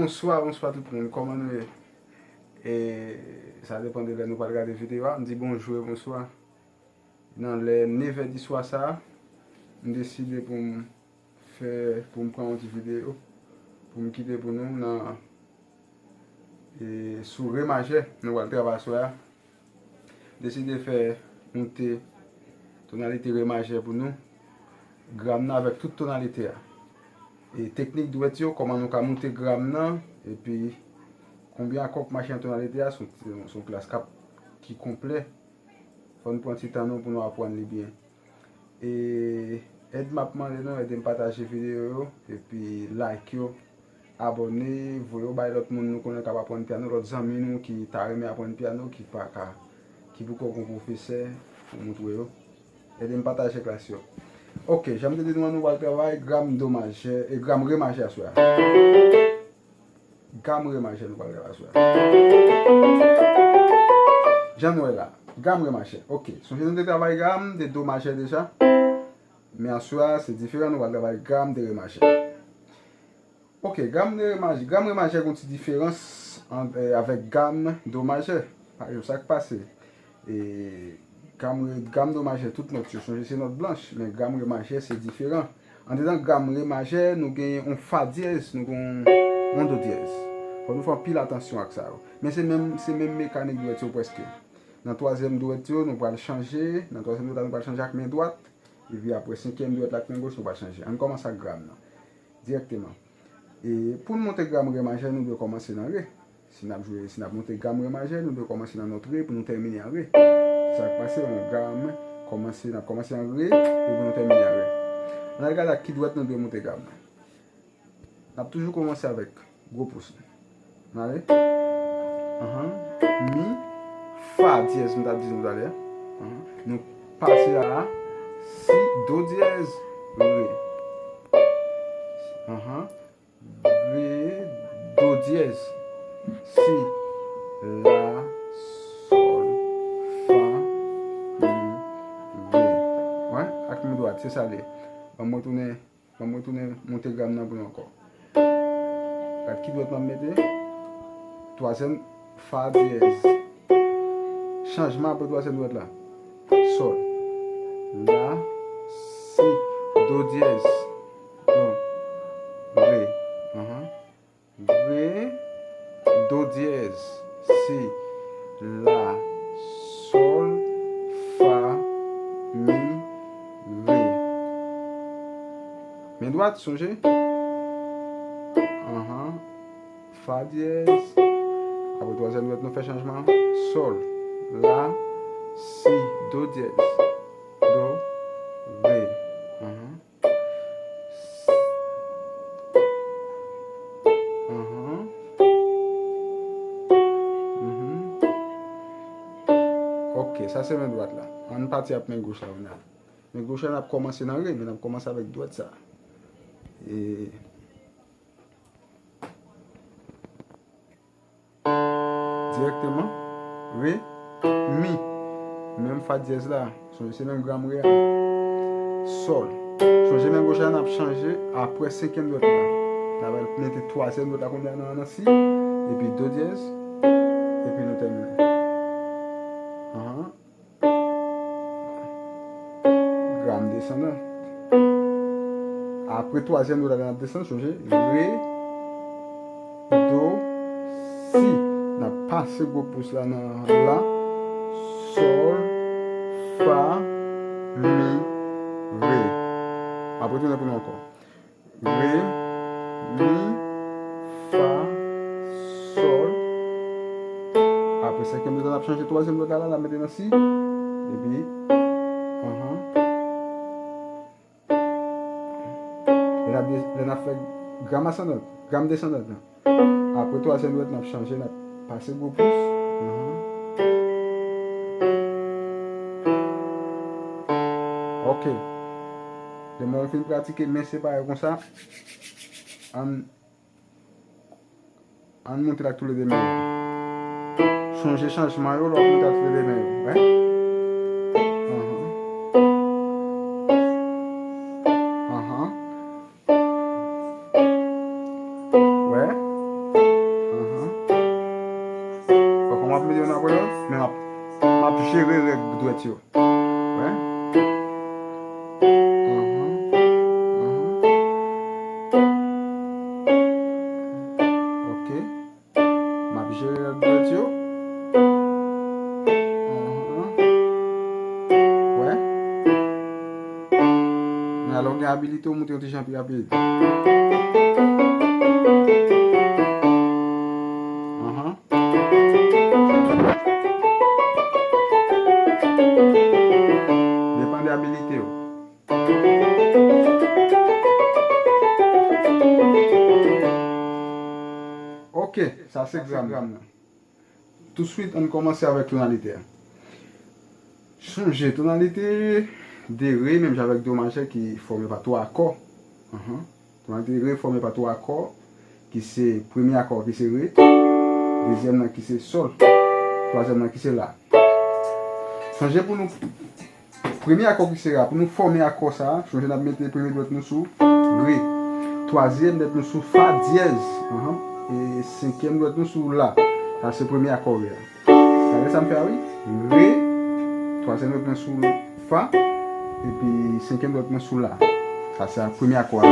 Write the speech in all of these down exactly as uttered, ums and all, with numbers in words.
Bonswa, bonswa tout moun. Kòman nou ye? E sa depann de lè nou pral gade videyo a. M di bonjou e bonswa. Nan lè nevè di swa sa a, m deside pou m fè, pou m pran yon ti videyo, pou m kite pou nou nan, e, sou re majè, nou pral travay aswè a. Deside fè moute tonalite re majè pou nou, gam nan avèk tout tonalite a. E teknik dwèt yo, kòman nou ka moute gam nan, epi konbyen akò k mache nan tonalite a, se yon, se yon klas k ap, ki konplè. Fò n pran ti tan nou pou nou aprann li byen. E èd m ap mande nou, ede m pataje videyo yo, epi like yo, abòne, voye yo bay lòt moun nou konnen k ap aprann pyano, lòt zanmi nou ki ta renmen aprann pyano, ki pa ka, ki poko gon pwofesè pou montre yo. Ede m pataje klas yo. Oke, jan m te di nou an, nou pral travay gam do majè, e gam re majè aswè a. Gam re majè nou pral travay aswè a. Jan nou wè la, gam re majè. Oke, sonje nou te travay gam de do majè deja. Men aswè a, se diferan, nou pral travay gam de re majè. Oke, gam de re majè, gam re majè gen yon ti diferans an, eh, avèk gam do majè. Pa egzanp, sa k pase? E, gam re, gam do majè, tout nòt yo, sonje se nòt blanch, men gam re majè, se diferan. Andedan gam re majè, nou gen yon fa dyèz, nou gen yon do dyèz. Fò nou fè anpil atansyon ak sa yo. Men se menm, se menm mekanik dwèt yo prèske. Nan twazyèm dwèt yo, nou pral chanje, nan twazyèm dwèt la, nou pral chanje ak men dwat, epi apre senkyèm dwèt la ak men goch, nou pral chanje. Ann kòmanse ak gam nan, dirèkteman. E pou n monte gam re majè, nou dwe kòmanse nan re. Si n ap jwe, si n ap monte gam re majè, nou dwe kòmanse nan nòt re pou nou tèmine an re. Sa k pase, yon gam kòmanse, n ap kòmanse an re, epi nou tèmine an re. Ann al gade ak ki dwèt nou dwe monte gam nan. N ap toujou kòmanse avèk gwo pous nou. N ale. Anhan. Mi, fa dyèz, m t ap di nou talè. Anhan. Nou pase a la, si, do dyèz, re. Anhan. Re, do dyèz, si, la, sòl, fa, mi, re. Wè, ak men dwat, se sa l ye. Ban mwen tounen, ban mwen tounen monte gam nan pou nou ankò. Gad ki dwèt m ap mete. Twazyèm, fa dyèz. Chanjman apre twazyèm dwèt la. Sòl. La, si, do dyèz. Do, re. Anhan. Re, do dyèz, si, la, sòl, fa, mi, re. Men dwat, sonje. Anhan. Fa dyèz. Apre twazyèm dwèt, nou fè chanjman. Sòl, la, si, do dyèz, do, re. Anhan. Anhan. Mhm. Ok, sa se men dwat la. Ann pati ap men goch la kounye a. Men goch la, n ap kòmanse nan re, men n ap kòmanse avèk dwèt sa. E Dirèkteman, re, mi. Menm fa dyèz la, sonje se menm gam re a. Sòl. Sonje men goch la n ap chanje apre senkyèm dwèt la. N ap al mete twazyèm dwèt la kounye a nan, nan si, epi do dyèz, epi nou tèmine. Anhan. Gam desandan. Apre twazyèm dwèt la n ap desann, sonje, re, do, si. N ap pase gwo pous la nan la, sòl, fa, mi, re. Apre tounen pou nou ankò. Re, mi, fa, sòl. Apre senkyèm dwèt la, n ap chanje twazyèm dwèt la, la, n ap mete nan si. Epi, anhan. Lè n ap de-, lè n ap fè gam asandan, gam desandan. Apre twazyèm dwèt, n ap chanje, n ap pase gwo pous. Anhan. Ok. Demen w fin pratike men separe konsa, ann, ann monte l ak toulede men yo. Sonje chanjman yo lè w ap monte ak toulede men yo. Wè? Anhan. Anhan. Wè? Men m ap, m ap jere règ dwèt yo. Wè? Ahan. Ahan. Ok. M ap jere règ dwèt yo. Ahan. Wè? Men alò w gen abilite w monte yon ti jan pi rapid. Ahan. Depann de abilite w. Ok, sa se gram nan. Touswit, ann kòmanse avèk tonalite a. Chonje, tonalite de re, menm jan avèk do majè ki fòme pa twa akò. Ahan. Tonalite re fòme pa twa akò, ki se premye akò ki se re, dezyèm nan ki se sòl, twazyèm nan ki se la. Chonje pou nou, premye akò ki se la, pou nou fòme akò sa a, chonje n ap mete premye dwèt nou sou re, twazyèm dwèt nou sou fa dyèz, ahan, e senkyèm dwèt nou sou la. Sa se premye akò re a. Gade sa m fè a wi. Re, twazyèm dwèt mwen sou fa, epi senkyèm dwèt mwen sou la. Sa se premye akò a.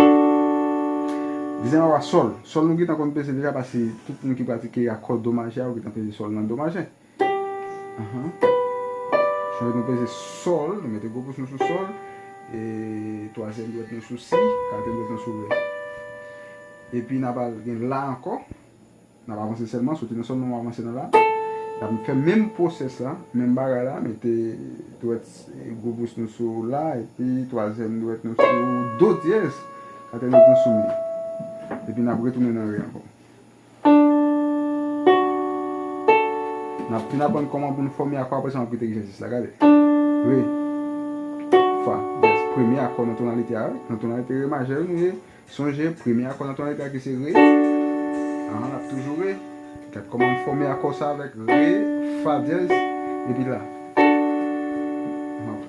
Dezyèm akò a sòl. Sòl nou gentan konn peze deja paske tout moun ki pratike akò do majè a, ou gentan peze sòl nan do majè. Ahan. Chonje nou peze sòl, nou mete gwo pous nou sou sòl, e twazyèm dwèt nou sou si, katriyèm dwèt nou sou re. Epi n a pral gen la ankò. N ap avanse sèlman, soti nan sòl nou avanse nan la. N ap fè menm pwosès la, menm bagay la, mete dwèt, e, gwo pous nou sou la, epi twazyèm dwèt nou sou do dyèz, katriyèm dwèt nou sou mi. Epi n ap retounen nan re ankò. N ap fin aprann kòman pou nou fòme akò, apre sa n ap kite egzèsis la, gade. Re, fa, dyèz, premye akò nan tonalite a, wi. Nan tonalite re majè, wi, nou ye. Sonje, premye akò nan tonalite a ki se re. Ahan, n ap toujou re. Gad kòman m fòme akò sa avèk re, fa dyèz, epi la. Ahan.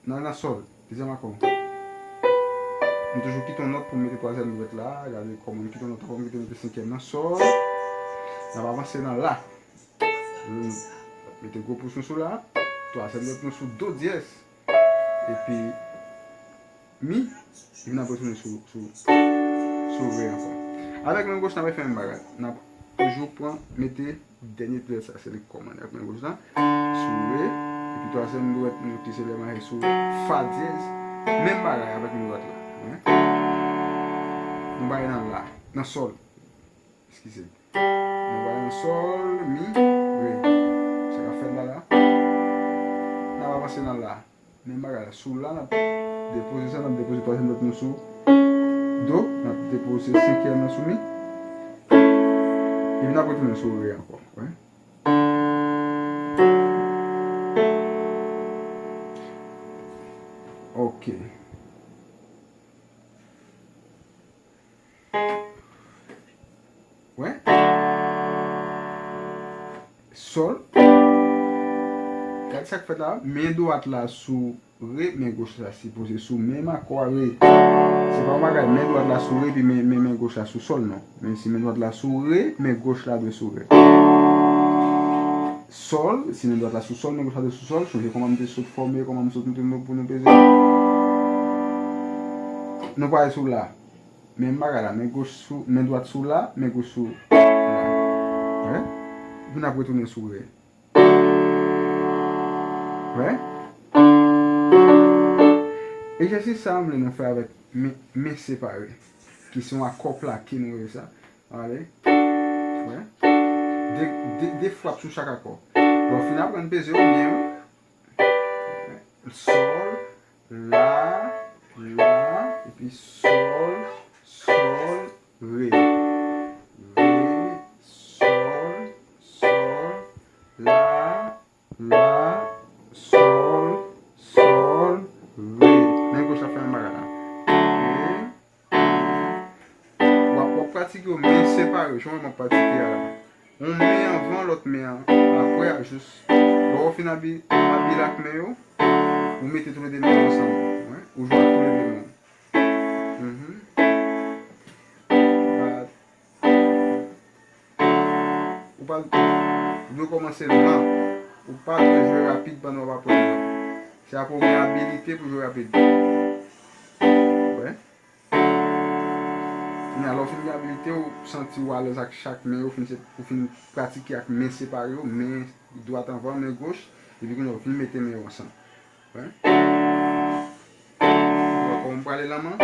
Nan, nan sòl, dezyèm akò. M toujou kite yon nòt pou m mete twazyèm dwèt la. Gade kòman m kite yon nòt ankò, m kite mete senkyèm nan sòl. N ap avanse nan la. Mete gwo pous nou sou la. Twazyèm dwèt nou sou do dyèz. Epi mi, epi n ap retounen sou, sou, sou re ankò. Avèk men goch, n ap fè menm bagay. N ap toujou pran, mete dènye dwèt sa, se li k kòmande avèk men goch la. Sou re, epi twazyèm dwèt nou ki se lè majè sou fa dyèz. Menm bagay avèk men dwèt la. Wi. Nou bay nan la, nan sòl. Eskize. Nou bay nan sòl, mi, re. Sa k ap fèt la la. N ap avanse nan la. Menm bagay la. Sou la, n ap depoze sa, n ap depoze twazyèm dwèt nou sou do, n ap depoze senkyèm nan sou mi. Epi n ap retounen sou re ankò. Wi. Ok. Wè. Sòl. Gad sa k fèt la. Men dwat la sou re, men goch la sipoze sou menm akò a re. Se pa yon bagay, men dwat la sou re, epi men, men, men goch la sou sòl, non. Men si men dwat la sou re, men goch la dwe sou re. Sòl, si men dwat la sou sòl, men goch la dwe sou sòl. Chonje kòman m te sot fòme, kòman m sot montre nou pou nou peze. Nou pral sou la. Menm bagay la, men goch sou, men dwat sou la, men goch sou la. Wè? Epi n ap retounen sou re. Wè? Egzèsis sa a, m vle nou fè avèk men, men separe, ki se yon akò plake, nou rele sa. Ale. Wè? De, de, de frap sou chak akò. Lè w fin aprann peze yo byen, wi. Sòl, la, la, epi sòl, sòl, re. Re, sòl, sòl, la, la, sòl, sòl, re. Men goch la fè menm bagay la. Re, w ap, w ap pratike yo men separe, jan mwen m ap pratike a la. Yon men anvan lòt men an. Apre a, jis lè w fin abi, abile ak men yo, ou mete toulede men yo ansanm. Wi, ou jwe ak toulede men w. Mhm. Bat. Ou pa, Ou dwe kòmanse lan. Ou pa dwe jwe rapid pandan w ap aprann yo. Se apre w gen abilite pou jwe rapid. Wè. Kounye a, lè w fin gen abilite, ou santi w alèz ak chak men yo, ou fin se-, ou fin pratike ak men separe yo, men dwat anvan, men goch, epi kounye a, ou fin mete men yo ansanm. Wè. Ankò, m prale lan man.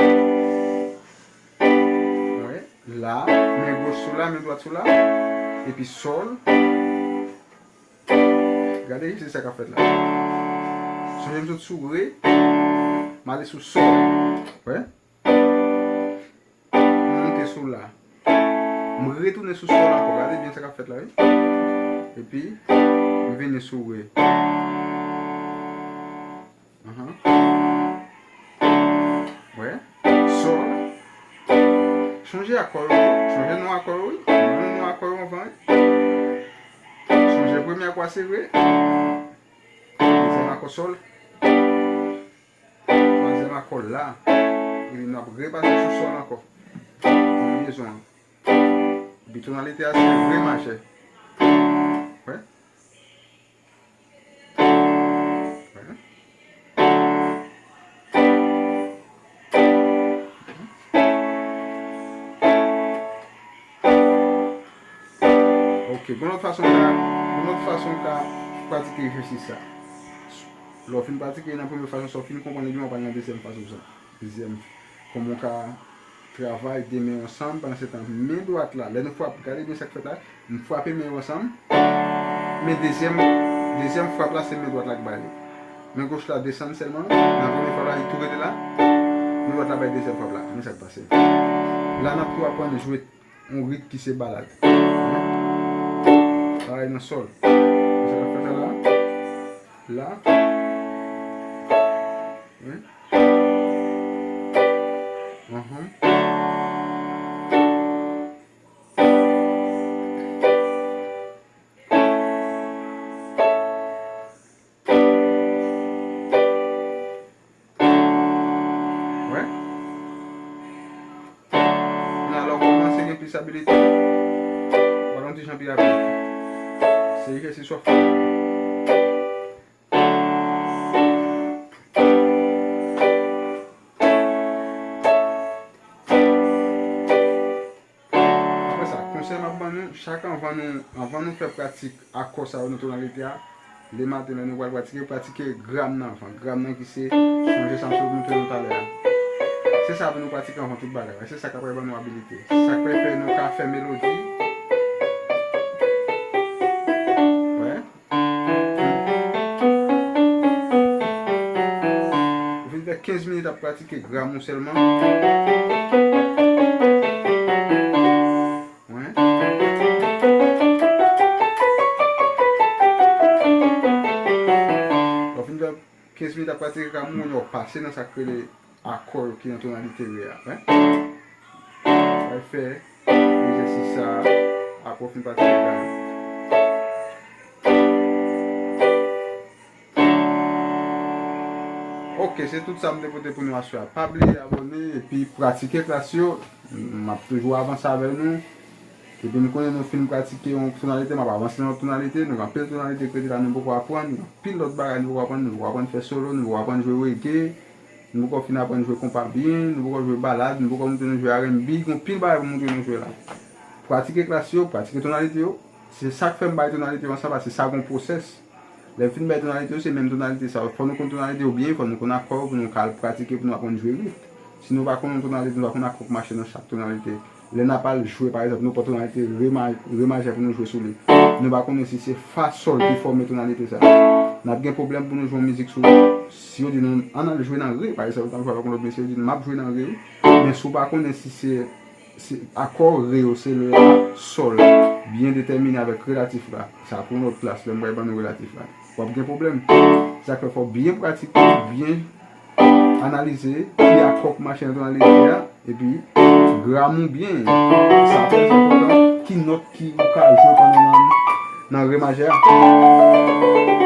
Wè. La, men goch sou la, men dwat sou la. Epi sòl. Gade, se sa k ap fèt la. Sonje m sot sou re, m ale sou sòl. Wè. M monte sou la. M retounen sou sòl ankò. Gade byen sa k ap fèt la, wi. Epi, m vini sou re. Ahan. Wè. Sòl. Sonje akò yo, sonje non akò yo, wi. Non, non akò yo anvan, wi. Sonje premye akò a se re. Dezyèm akò sòl. Twazyèm akò la. Epi n ap repase sou sòl ankò. Konbinezon an. Epi tonalite a se re majè. Wè. Wè. Ok, gon lòt fason w ka, gon lòt fason w ka pratike egzèsis sa. Lè w fin pratike nan premye fason sa, w fin konprann li byen, w pral nan dezyèm fason sa. Dezyèm, kòman w ka travay de men yo ansanm, pandan se tan, men dwat la, lè nou frape, gade byen sa k fèt la, m frape men yo ansanm, men dezyèm, dezyèm frap la, se men dwat la k ba li. Men goch la desann sèlman, nan premye frap la, li tou rete la, men dwat la bay dezyèm frap la, men sa k pase. La, n ap tou aprann jwe yon rit ki se balad. Travay nan sòl. Sa k ap fèt la, la. Wi. Anhan. Wè. Kounye a, lè w kòmanse gen plis abilite, w al yon ti jan pi rapid. Se egzèsis w ap fè. Apre sa, konsèy m ap ban nou, chak anvan nou, anvan nou fè pratik akò sa yo nan tonalite a, lematen lè nou pral pratike, pratike gram nan anvan. Gram nan ki se, sonje sa m sot montre nou talè a. Se sa pou nou pratike anvan tout bagay. Se sa k ap ban nou abilite. Sa k fè nou ka fè melodi. Wè. Ou vin fè kenz minit ap pratike gram ou sèlman. Wi. Lè w fin fè kenz minit ap pratike gram ou, w pase nan sa k rele akò yo ki nan tonalite re a. Wi. W al fè egzèsis sa a, apre w fin pase egzèsis sa. Ok, se tout sa m te pote pou nou aswè a. Pa bliye abòne epi pratike klas yo. M ap toujou avanse avè nou. Depi m konnen nou fin pratike yon tonalite, m ap avanse nan lòt tonalite. Nou gen anpil tonalite k rete la nou poko aprann. Gen anpil lòt bagay nou poko aprann. Nou poko aprann fè solo, nou poko aprann jwe reggae. Nou poko fin aprann jwe konpa byen, nou poko jwe balad, nou poko montre nou jwe R and B, gen anpil bagay pou montre nou jwe la. Pratike klas yo, pratike tonalite yo. Se sa k fè m bay tonalite yo ansanm, paske sa gon pwosès. Lè m fin bay tonalite yo, se menm tonalite sa yo. Fò nou konn tonalite yo byen, fò nou konn akò yo pou nou ka al pratike, pou nou aprann jwe rit. Si nou pa konn yon tonalite, nou pa konn akò k mache nan chak tonalite. Lè n ap al jwe, pa egzanp, nou pran tonalite re ma-, re majè pou nou jwe sou li. Nou pa konnen si se fa sòl ki fòme tonalite sa. N ap gen pwoblèm pou nou jwe yon mizik sou li. Si yo di nou ann al jwe nan re, pa egzanp, nou t ap jwe avèk yon lòt mesye, yo di nou m ap jwe nan re wi. Men si w pa konnen si se, se akò re yo, se la, sòl, byen detèmine avèk relatif la. Sa pou yon lòt klas, lè m pral ban nou relatif la. W ap gen pwoblèm. Se sa k fè fò w byen pratike, byen analize ki akò k mache nan tonalite a, epi gram ou byen. Sa trè enpòtan. Ki nòt ki ou ka jwe pandan nan, nan re majè a.